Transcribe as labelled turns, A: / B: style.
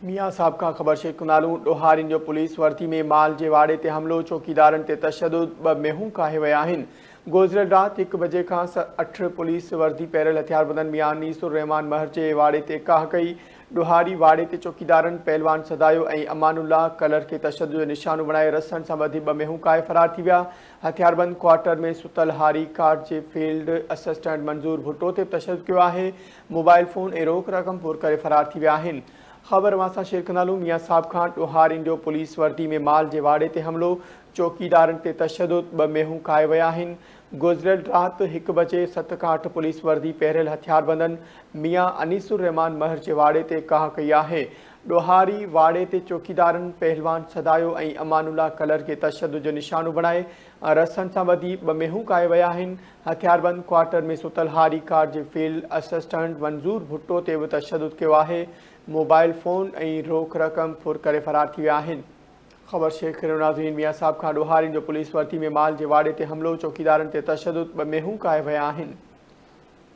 A: ميان صاحب کان خبر شيخ ڪنالون ڏوهارين جو پوليس وردي ۾ مال جي واڙي تي حملو، چوڪيدارن تي تشدد، ٻه مينهون ڪاهي ويا آهن. گذريل رات هڪ بجي کان اٺ پوليس وردي پهريل هٿياربندن ميان انيس الرحمان مهر جي واڙي تي ڪاهه ڪئي. ڏوهاري واڙي تي چوڪيدارن پهلوان سدايو ۽ امان الله ڪلر کي تشدد جو نشانو بڻائي رسن سان ٻڌي ٻه مينهون ڪاهي فرار ٿي ويا. هٿياربند ڪوارٽر ۾ ستل هاري ڪارڊ جي فيلڊ اسسٽنٽ منظور ڀٽو تي به تشدد ڪيو آهي. موبائل فون ۽ روڪ رقم ڦر ڪري فرار ٿي ويا آهن. خبر اوهان سان شيئر ڪندالون ميان صاحب کان ڏوهارين جو پوليس وردي ۾ مال جي واڙي تي حملو، چوڪيدارن تي تشدد، ٻه مينهون کائي ويا آهن. گذريل رات هڪ بجي ست کان اٺ پوليس وردي پهريل هٿياربندن ميان انيس الرحمان مهر جي واڙي تي ڪاهه ڪئي آهي. ڏوهاري واڙي تي چوڪيدارن پهلوان سدايو ۽ امان الله ڪلر کي تشدد جو نشانو بڻائي رسن سان ٻڌي ٻه مينهون ڪاهي ويا آهن. هٿياربند ڪوارٽر ۾ ستل هاري ڪارڊ جي فيلڊ اسسٽنٽ منظور ڀٽو تي به تشدد ڪيو آهي، موبائل فون ۽ روڪ رقم ڦر ڪري فرار ٿي ويا آهن. خبر شيخ ريو ناظرين ميان صاحب کان ڏوهارين جو پوليس وردي ۾ مال جي واڙي تي حملو، چوڪيدارن تي تشدد، ٻه مينهون ڪاهي ويا آهن.